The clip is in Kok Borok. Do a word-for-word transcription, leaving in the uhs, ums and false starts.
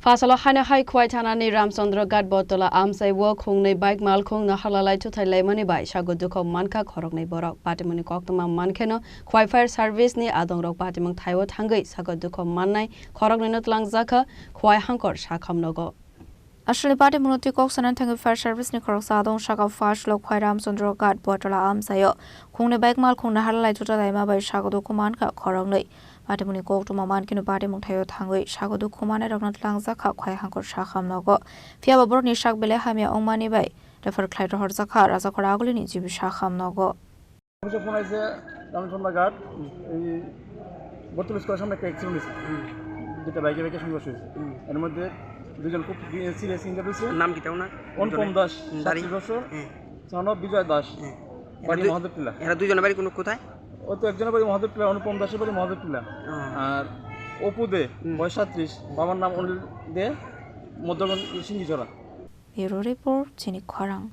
Pasalo haino hai Khwai thanani Ramchandra Ghat Bottola amchai o khungnwi bike malkhung naharlalai thuthai laimani bai sago dukho mankha khoroknwi borok. Patimungni koktwma mankheno Khwai Fire Service ni adongrok patimung thaio thangwi sago dukho mannai khoroknwino twlangjakha Khwai Hangkor sakham nogo. Aswlni patimungno twi kok sanani thangwi Fire Service ni khoroksa adong saka First Lok Khwai Ramchandra Ghat Bottola amchaio khungnwi bike malkhung naharlalai thuthai laima bai sago dukho mankha khoroknwi. Patimungni koktwma mankheno patimung thaio thangwi sago dukho mannairokno twlangjakha Khwai Hangkor sakham nogo. Phiyaba borokni sak belai hamya wngmani bai refer khlai rohorjakha Rajakhor Agulini G B sakham nogo. অফিসে ফোন আইছে রামচন্দ্র ঘাট, এই বর্তমান স্কুলের সামনে একটা অ্যাক্সিডেন্ট হয়েছে। হুম। দুইটা বাইকে বাইকে সংঘর্ষ হয়েছে। হুম। এর মধ্যে দুজন খুব সিরিয়াস ইনজুর্ড হয়েছে। নাম কি তাও না? অনুপম দাস, হুম, বাড়ি? সাতত্রিশ বছর, হুম। সন বিজয় দাস, হুম। বাড়ি এরা দুই-, মহাদেবটিলা। এরা দুইজনের বাড়ি কোন, কোথায়? ও তো একজনের বাড়ি মহাদেবটিলা, অনুপম দাসের বাড়ি মহাদেবটিলা। হুম। আর অপু দে, হুম। বয়স সাতত্রিশ, বাবার নাম অনিল দে, মধ্যগণ সিঙ্গিছড়া। Bureau report, Chini Khorang.